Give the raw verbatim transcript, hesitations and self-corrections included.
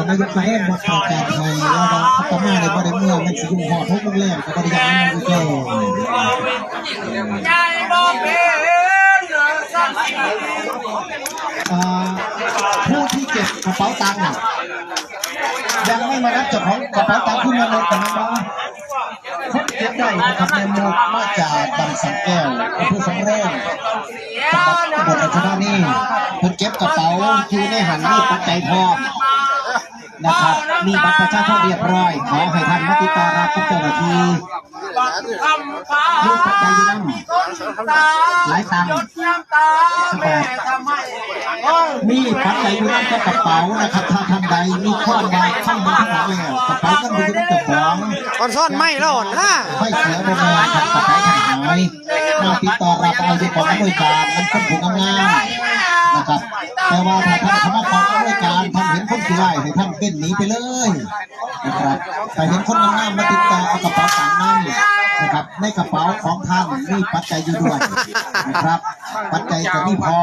นายกมาแห้งวัดทางการไทยแล้วว่าอาตมาในบ่ได้เมืองมันสิอยู่หอดหกโมงแรกก็บ่ได้ยังอยู่เจ้าอ่าผู้ที่เก็บกระเป๋าตังค์น่ะยังไม่มารับเจ้าของกระเป๋าตังค์ขึ้นเงินรถกันนะคนเก็บได้นะครับในหมู่มาจากบางสันแก้วอำเภอสำโรงจังหวัดอุบลราชธานีเพิ่นเก็บกระเป๋าอยู่ในหันมีปัจจัยพร้อม นะครับ มีบัตรประชาชนเรียบร้อย ขอให้ท่านมาติดต่อรับกับเจ้าหน้าที่ลูกปัจจัยอยู่นั่นหลายตังค์นะครับมีปัจจัยอยู่นั่นก็กระเป๋านะครับ ถ้าท่านใดมีข้อใดข้องมาทั้งหลายแล้วกระเป๋าก็มีอยู่ในกระป๋อง ก่อนซ่อนไม่แล้วนะไม่เสียบนแรงครับกระเป๋าท่านหายมาติดต่อรับเอาที่กองอำนวยการมันเป็นผู้งามๆนะครับ แต่ว่าถ้าท่านคณะกองอำนวยการท่านเห็นคนขี้ไล่ให้ท่านเต้นหนีไปเลยนะครับแต่เห็นคนงามมาติดต่อเอากระเป๋าตังค์นั้นนะครับ ในกระเป๋าของท่านมีปัจจัยอยู่ด้วยนะครับ ปัจจัยจะมีพอ